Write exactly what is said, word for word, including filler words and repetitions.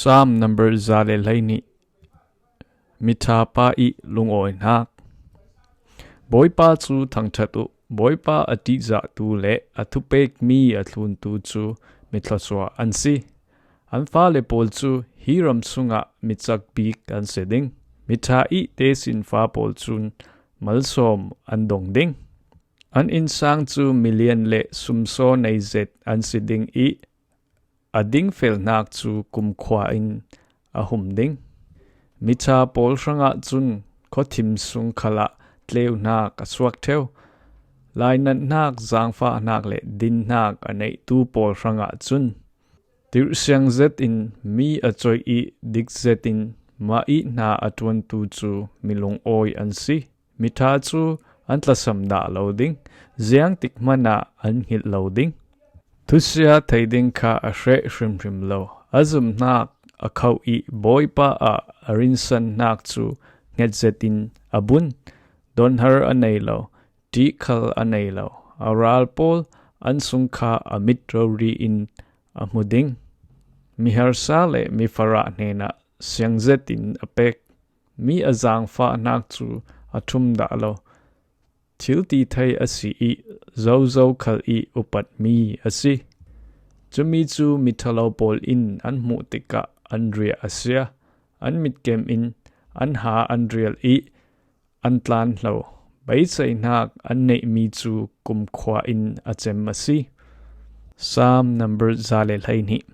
Psalm number za le hleihnih. Mitha pa i lungawi hnak. Bawipa cu thangṭhat uh. Bawipa a ṭihzahtu le a thupekmi a thluntu cu mi thluachuah an si. An fale pawl cu hi ram chungah mi cak bik an si ding. Mitha i tesinfa pawl cun malsawm an dong ding. An innsang cu milian le sumsaw nei zet an si ding i a dingfelnak cu kumkhua in a hum ding. Mitha pawl hrangah cun khuathim sung khalah tleuhnak a suak ṭheu. Lainatnak, zaangfahnak le dinnak a neihtu pawl hrangah cun tirhsiang zetin mi a coih i dik zetin mah i hna a ṭuantu cu mi lungawi an si. Mitha cu an tlasam dah lo ding, ziangtik hmanh ah an hngilh lo ding. Thusia thei ding kha a hreh hrimhrim lo. A zumhnak a khoh i Bawipa ah a rinsanhnak cu hnget zetin a bunh. Donhar a nei lo, ṭih khal a nei lo. A ral pawl an sung kha a mit rori in a hmu ding. Miharsa le mifarah hnenah siang zetin a pek. Mi a zaangfahnak cu a ṭhum dah lo. Thil ti thei a si i zozo khal i upatmi a si. Cumi cu miṭhalo pawl in an hmuh tikah an riah a sia. An mitkem in an ha an rial i an tlanhlo. Beiseihnak an neihmi cu kumkhua in a cem a si. Psalm number za le hleihnih.